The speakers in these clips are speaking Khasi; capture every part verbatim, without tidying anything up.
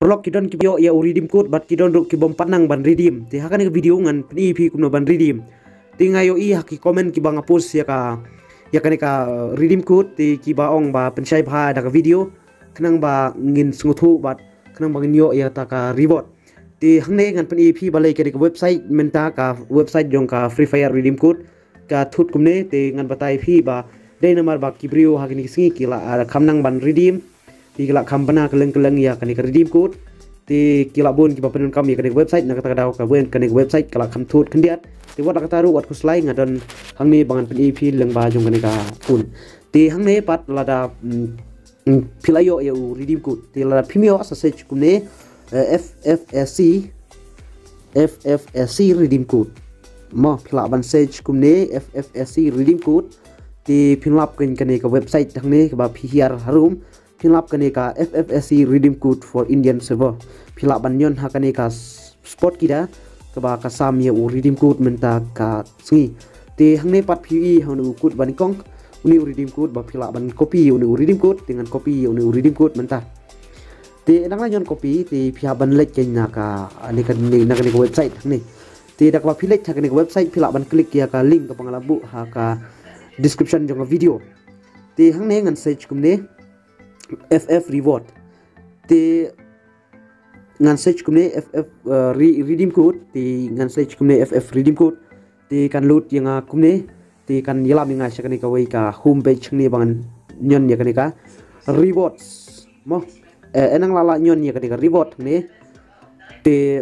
Paralok, ki don kiba ïoh ïa u redeem code bad ki don ruh ki bym pat nang ban redeem. Te ha kane ka video ngan pyni ïa phi kumno ban redeem. Te nga ïohi ha ki comment kiba nga post ïa ka, ïa kane ka redeem code, te kiba ong ba pynshai bha da ka video khnang ba ngin sngewthuh bad khnang ba ngin ïoh ïa kata ka reward. Te hangne ngan pyni ïa phi balei kane ka website, mynta ka website jong ka Free Fire redeem code ka thut kumne. Te ngan batai ïa phi ba dei namar ba ki briew ha kine ki sngi ki la, ah, kham nang ban redeem. Te ki la kham bna kylleng kylleng ïa kane ka redeem code. Te ki la bun kiba pyndonkam ïa kane ka website, na kata ka daw ka bun kane ka website ka la kham thut khyndiat. Te wat la kata ruh, wat khuslai, nga don hangne ba ngan pyni ïa phi lyngba jong kane ka phone. Te hangne pat lada, mm, mm, phi la ïoh ïa u redeem code. Te lada phim ïoh, sa search kumne, eh, F F S C, F F S C redeem code. Mo, phi lah ban search kumne F F S C redeem code. Te phin lap kane, kane ka website hangne kaba phi hiar harum. Phin lap kane ka F F S C redeem code for Indian server. Phi lah ban ñion ha kane ka s-, spot kita kaba ka sam ïa u redeem code mynta ka sngi. Te hangne pat phi ïohi ha une u code ba nyngkong, une u redeem code ba phi lah ban copy une u redeem code, te ngan copy une u redeem code mynta. Te nang la ñion copy, te phi hap ban leit kane na ka, ne ka, ne, na kane ka website hangne. Te da kaba phi leit ha kane ka website phi lah ban click ïa ka link kaba nga la buh ha ka description jong ka video. Te hangne ngan search kumne F F reward. Te ngan search kumne F F, uh, re-, redeem code. Te ngan search kumne F F redeem code. Te kan load ïa nga kumne. Te kan ïalam ïa nga sha kane kawei ka home page hangne ba ngan ñion ïa kane ka rewards. Mo. Eh, eh, nang la lah ñion ïa kane ka reward hangne. Te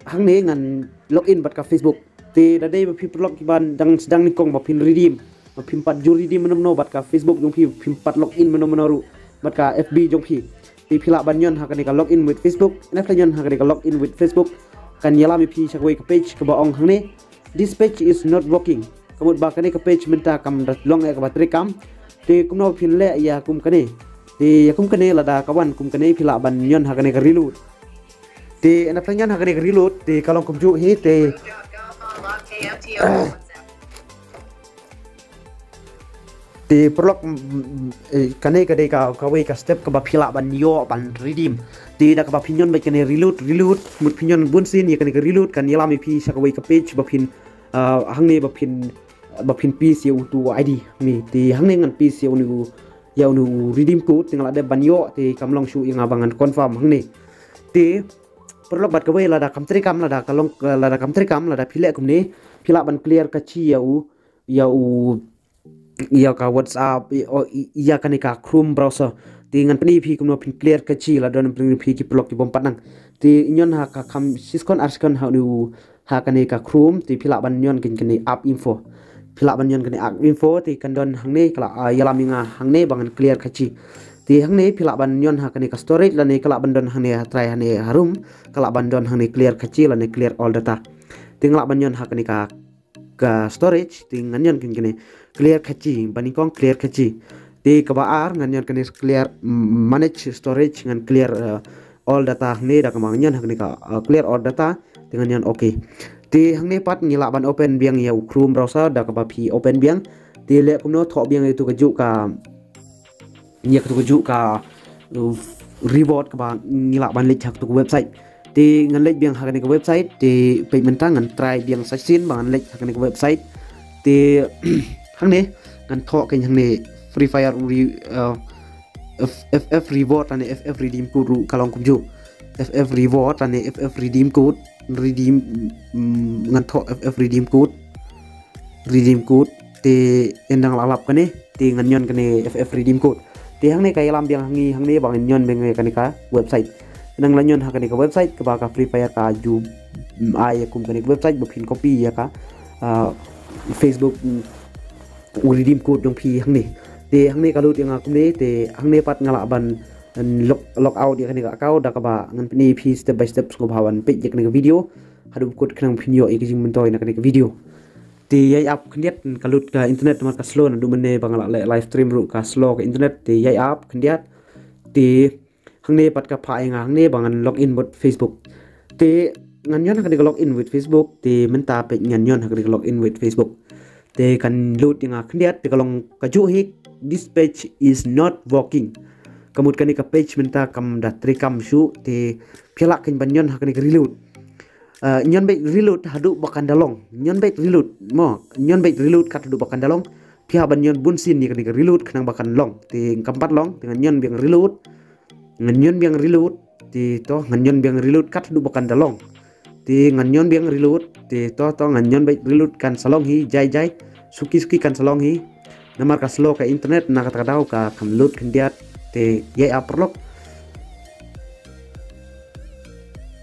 hangne ngan login bad ka Facebook. Te da dei ba phi paralok kiba dang sdang nyngkong ba phin redeem, ba phim pat ju redeem mynno mynno bad ka Facebook jong phi, phim pat login mynno mynno ruh bad ka F B jong phi, te phi lah ban ñion ha kane ka login with Facebook. Nang la ñion ha kane ka login with Facebook, kan ïalam ïa phi sha kawei ka page kaba ong hangne, "This page is not working." Ka mut ba kane ka page mynta kam da long ïa kaba trei kam. Te kumno phin leh ïa kum kane? Te ïa kum kane, lada ka wan kum kane phi lah ban ñion ha kane ka reload. Te nang la ñion ha kane ka reload, te ka long kumjuh hi. Te, te paralok, mm, mm, eh, kane ka dei ka, kawei ka step kaba phi lah ban ïoh ban redeem. Te da kaba phi ñion beit kane reload, reload, mut phi ñion bun sien ïa kane ka reload, kan ïalam ïa phi sha kawei ka page ba phin, ah, hangne ba phin, ba phin paste ïa utu u I D hangne. Te hangne ngan paste ïa une u, ïa une u redeem code, te nga la dep ban ïoh, te kam long shuh ïa nga ba ngan confirm hangne. Te paralok, bad kawei, lada kam trei kam, lada ka long, lada kam trei kam, lada phi leh kumne, phi lah ban clear cache ïa u, ïa u, ïa ka WhatsApp, ïa, o, ïa kane ka Chrome browser. Te ngan pyni ïa phi kumno phin clear cache lada don phi ki paralok ki bym pat nang. Te ñion ha ka kham shi second, ar second ha une u, ha kane ka Chrome, te phi lah ban ñion kane, kane app info. Phi lah ban ñion kane app info, te kan don hangne, ka la, ah, ïalam ïa nga hangne ba ngan clear cache. Te hangne phi lah ban ñion ha kane ka storage, lane ka lah ban don hangne, ha trai hangne harum, ka lah ban don hangne clear cache lane clear all data. Te nga lah ban ñion ha kane ka, ka storage, te ngan ñion kane, kane clear cache, ba nyngkong clear cache. Te kaba ar ngan ñion kane clear, mm, manage storage, ngan clear, eh, all data hangne, da kaba ngan ñion ha kane ka, uh, clear all data, te ngan ñion okay. Te hangne pat ngi lah ban open biang ïa u Chrome browser, da kaba phi open biang. Te leh kumno, thoh biang ïa utu kajuh ka, ïa utu kajuh ka, uh, reward kaba ngi lah ban leit ha utu ka website. Te ngan leit biang ha kane ka website, te peit mynta ngan try biang sa shisien ba ngan leit ha kane ka website. Te hangne ngan thoh kane hangne Free Fire re-, uh, F F, F F reward lane F F redeem code ruh ka long kumjuh. F F reward lane F F redeem code, redeem, mm, ngan thoh F F redeem code, redeem code, te ynda nga la lap kane, te ngan ñion kane F F redeem code. Te hangne ka ïalam biang ha ngi hangne ba ngan ñion biang ïa kane ka website. Nang la ñion ha kane ka website kaba ka Free Fire ka ju, mm, ai ïa kum kane ka website ba phin copy ïa ka, ah, Facebook, mm, u redeem code jong phi hangne. Te hangne ka lut ïa nga kumne, te hangne pat nga lah ban, mm, log, log out ïa kane ka account, da kaba ngan pyni ïa phi step by step sngewbha ban peit ïa kane ka video haduh kut khnang phin ïoh ïa ka jingmyntoi na kane ka video. Te ïai ap khyndiat, ka lut ka internet namar ka slow, naduh mynne ba nga la leh live stream ruh ka slow ka internet, te ïai ap khyndiat. Te hangne pat ka phah ïa nga hangne ba ngan log in with Facebook. Te ngan ñion ha kane ka log in with Facebook, te mynta peit ngan ñion ha kane ka log in with Facebook. Te kan lut ïa nga khyndiat, te ka long kajuh hi, "This page is not working." Ka mut kane ka page mynta kam da treikam shuh, te phi lah kein ban ñion ha kane ka reload. Uh, ñion beit reload haduh ba kan da long. Ñion beit reload mo, ñion beit reload kat haduh ba kan da long. Phi hap ban ñion bunsien ïa kane ka reload khnang ba kan long. Te kam pat long, te ngan ñion biang reload. Ngan ñion biang reload. Te to ngan ñion biang reload kat haduh ba kan da long. Te ngan ñion biang reload. Te to to ngan ñion beit reload kan sa long hi, jai jai. Suki suki kan sa long hi. Namar ka slow ka internet, na kata ka daw ka kam load khyndiat. Te ïa ap paralok.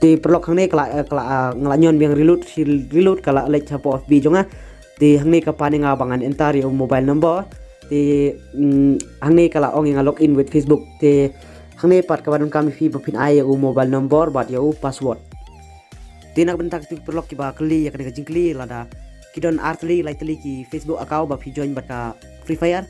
Te paralok hangne ka la, eh, ka la, ah, nga la ñion biang reload, shi reload ka la leit hapoh F B jong nga. Te hangne ka pan ïa nga ba ngan enter ïa u mobile number. Te, mm, hangne ka la ong ïa nga log in with Facebook. Te hangne pat kaba donkam ïa phi ba phin ai ïa u mobile number bad ïa u password. Te na ka bynta kito ki paralok kiba kylli ïa kane ka jingkylli, lada ki don ar tylli lai tylli ki Facebook account ba phi join bad ka Free Fire,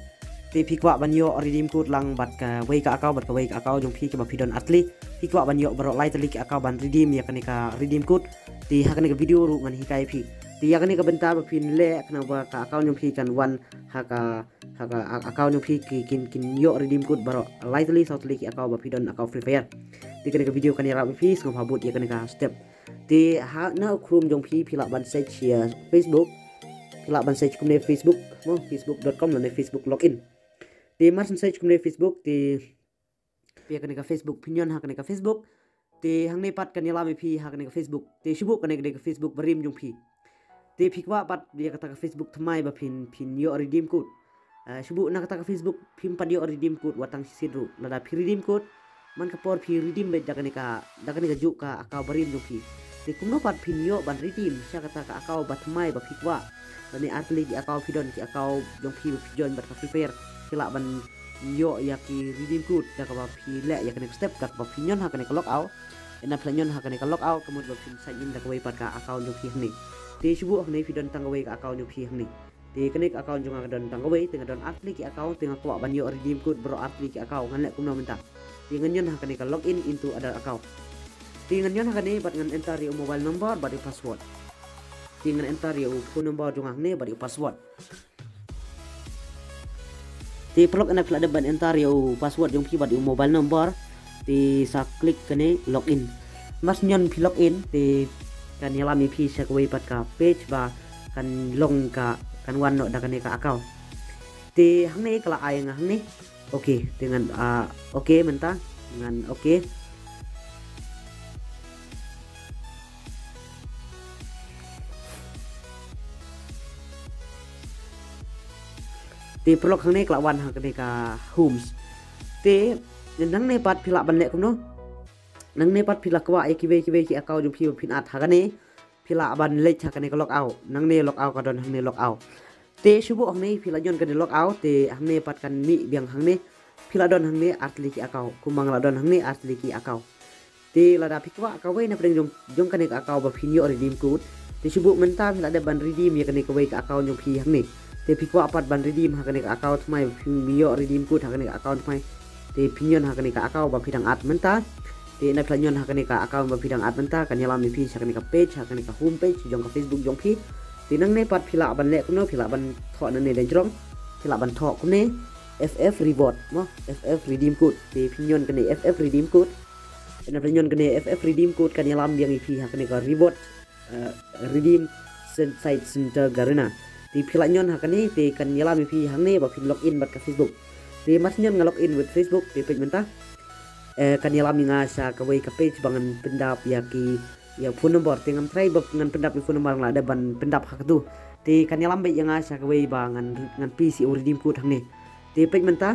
te phi kwah ban ïoh redeem code lang bad kawei ka account bad kawei ka account jong phi kiba phi don ar tylli, phi kwah ban ïoh baroh lai tylli ki account ban redeem ïa kane ka redeem code. Te ha kane ka video ruh ngan hikai ïa phi. Te ïa kane ka bynta ba phin leh khnang ba ka account jong phi kan wan ha ka, ha ka a-, account jong phi ki kin, kin ïoh redeem code baroh lai tylli saw tylli ki account ba phi don account Free Fire. Te kane ka video kan ïarap ïa phi, sngewbha bud ïa kane ka step. Te ha na u Chrome jong phi, phi lah ban search ïa Facebook. Phi lah ban search kumne Facebook, mo, facebook dot com lane Facebook login. Te mar shen search kumne Facebook, te phi ïa kane ka Facebook, phin ñion ha kane ka Facebook. Te hangne pat kan ïalam ïa phi ha kane ka Facebook. Te shu buh kane ka dei ka Facebook barim jong phi. Te phi kwah pat ïa kata ka Facebook thymmai ba phin, phin ïoh redeem code. Ah, shu buh na kata ka Facebook phim pat ïoh redeem code wat tang shisien ruh. Lada phi redeem code, man ka por phi redeem beit da kane ka, da kane kajuh ka account barim jong phi. Te kumno pat phin ïoh ban redeem sha kata ka account ba thymmai ba phi kwah. Lane ar tylli ki account phi don, ki account jong phi ba phi join bad ka Free Fire, phi lah ban ïoh ïa ki redeem code da kaba phi leh ïa kane ka step, da kaba phi ñion ha kane ka logout. Ynda phi la ñion ha kane ka logout, ka mut ba phin sign in da kawei pat ka account jong phi hangne. Te shu buh hangne phi don tang kawei ka account jong phi hangne. Te kane ka account jong nga ka don tang kawei, te nga don ar tylli ki account, te nga kwah ban ïoh redeem code baroh ar tylli ki account, ngan leh kumno mynta. Te ngan ñion ha kane ka log in into other account. Te ngan ñion ha kane bad ngan enter ïa u mobile number bad ïa u password. Te ngan enter ïa u phone number jong nga hangne bad ïa u password. Te paralok, ynda phi la dep ban enter ïa u password jong phi bad ïa u mobile number, te sa click kane login. Mar shen ñion phi login, te kan ïalam ïa phi sha kawei pat ka page ba kan long ka, kan wan noh da kane ka account. Te hangne ka la ai nga hangne. Okay, te ngan, ah, okay mynta, ngan okay. Te paralok, hangne ka la wan ha kane ka homes. Te nangne pat phi lah ban leh kumno? Nangne pat phi lah kwah ïa kiwei kiwei ki account jong phi ba phin add ha kane, phi lah ban leit ha kane ka logout. Nangne logout ka don, hangne logout. Te shu buh hangne phi la ñion kane logout, te hangne pat kan mih biang hangne. Phi la don hangne ar tylli ki account, kumba nga la don hangne ar tylli ki account. Te lada phi kwah kawei na pdeng jong, jong kane ka account ba phin ïoh redeem code, te shu buh mynta phi la dep ban redeem ïa kane kawei ka account jong phi hangne. Te phi kwah pat ban redeem ha kane ka account thymmai ba phin ïoh redeem code ha kane ka account thymmai, te phin ñion ha kane ka account ba phi dang add mynta. Te ynda phi la ñion ha kane ka account ba phi dang add mynta, kan ïalam ïa phi sha kane ka page, ha kane ka home page jong ka Facebook jong phi. Te nangne pat phi lah ban leh kumno, phi lah ban thoh nangne dang jrong. Phi lah ban thoh kumne F F reward, mo, F F redeem code. Te phin ñion kane F F redeem code. Ynda phi la ñion kane F F redeem code, kan ïalam biang ïa phi ha kane ka reward, eh, redeem sen-, site center Garena. Te phi la ñion ha kane, te kan ïalam ïa phi hangne ba phin login bad ka Facebook. Te mar shen ñion nga login with Facebook, te peit mynta, eh, kan ïalam ïa nga sha kawei ka page ba ngan pyndap ïa ki, ïa phone number. Te ngam try ba ngan pyndap ïa phone number, nga la dep ban pyndap ha katu. Te kan ïalam beit ïa nga sha kawei ba ngan, ngan plie ïa u redeem code hangne. Te peit mynta,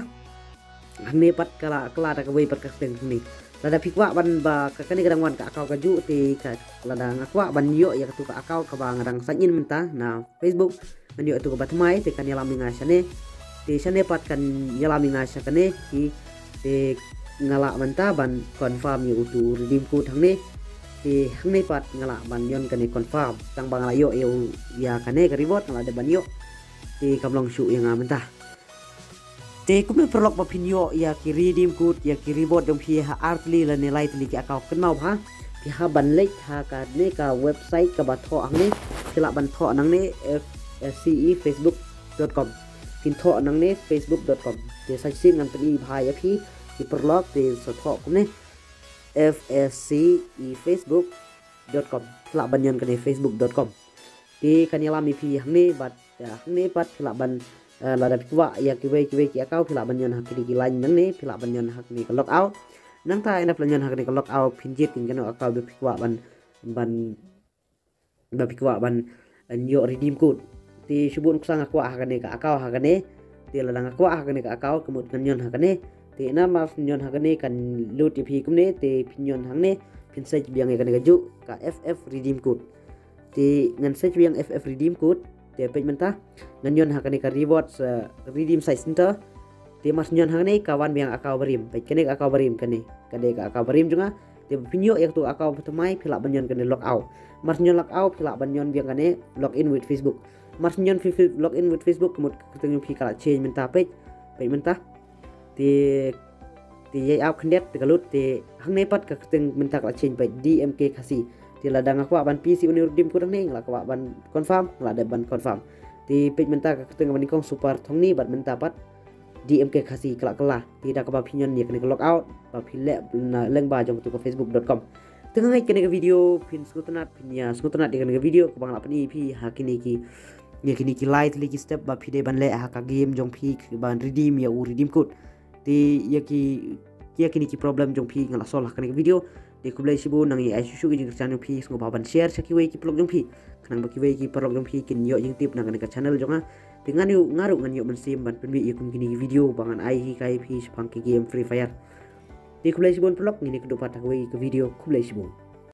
hangne pat ka la, ka la da kawei pat ka kyrteng hangne. Lada phi kwah ban ba ka, kane ka dang wan ka account kajuh, te ka, lada nga kwah ban ïoh ïa katu ka account kaba nga dang sign in mynta na Facebook, ngan ïoh ïa katu kaba thymmai, te kan ïalam ïa nga shane. Te shane pat kan ïalam ïa nga sha kane hi, te nga lah mynta ban confirm ïa utu redeem code hangne. Te hangne pat nga lah ban ñion kane confirm, tang ba nga la ïoh ïa u, ïa kane ka reward, nga la dep ban ïoh. Te kam long shuh ïa nga mynta. Te kumno paralok ba phin ïoh ïa ki redeem code, ïa ki reward jong phi ha ar tylli lane lai tylli ki account? Kynmaw bha, phi hap ban leit ha kane ka website kaba thoh hangne, phi lah ban thoh nangne, F C E facebook dot com. Phin thoh nangne facebook dot com. Te sa shisien ngan pyni bha ïa phi ki paralok te sa thoh kumne, F S C E Facebook dot com. Phi lah ban ñion kane Facebook dot com. Te kan ïalam ïa phi hangne bad, ïa, hangne pat phi lah ban, eh, lada phi kwah ïa kiwei kiwei ki account phi lah ban ñion ha kine ki line nangne, phi lah ban ñion ha kane ka logout. Nangta ynda phi lah ñion ha kane ka logout phin jied ïa kano ka account ba phi kwah ban, ban ba phi kwah ban, eh, ïoh redeem code. Te shibun ksa nga kwah ha kane ka account ha kane. Te lada nga kwah ha kane ka account ka mut ngan ñion ha kane. Te ynda mar ñion ha kane kan lut ïa phi kumne te phin ñion hangne phin search biang ïa kane kajuh ka F F redeem code. Te ngan search biang F F redeem code. Te peit mynta ngan ñion ha kane ka rewards, eh, redeem site center. Te mar ñion ha kane ka wan biang account barim. Peit kane ka account barim kane. Kane ka account barim jong nga. Te ba phin ïoh ïa katu account ba thymmai phi lah ban ñion kane logout. Mar ñion logout phi lah ban ñion biang kane login with Facebook. Mar ñion phi, phi login with Facebook ka mut ka kyrteng jong phi ka la change mynta peit. Peit mynta. Te, te ïai app khyndiat te ka lut te hangne pat ka kyrteng mynta ka la change peit D M K Khasi. Te lada nga kwah ban plie ïa une u redeem code hangne nga la kwah ban confirm, nga la dep ban confirm. Te peit mynta ka kyrteng kaba nyngkong Super Thongni bad mynta pat D M K Khasi ka la kylla. Te da kaba phi ñion ïa kane ka logout ba phi leh na lyngba jong katu ka Facebook dot com. Te nga ngeit kane ka video phin sngewtynnat, phin ïa sngewtynnat ïa kane ka video kaba nga la pyni ïa phi ha kine ki, ïa kine ki lai tylli ki step ba phi dei ban leh ha ka game jong phi ban redeem ïa u redeem code. Te ïa ki, ïa kine ki problem jong phi nga la solve ha kane ka video. Te khublei shibun, nang ïa ai shuh shuh ki jingkyrshan jong phi, sngewbha ban share sha kiwei ki paralok jong phi. Khnang ba kiwei ki paralok jong phi kin ïoh jingtip na kane ka channel jong nga. Te ngan ïoh, nga ruh ngan ïoh mynsiem ban pynmih ïa kum kine ki video ba ngan ai hikai ïa phi shaphang ki game Free Fire. Te khublei shibun paralok, ngin ïakynduh pat ha kawei ka video, khublei shibun.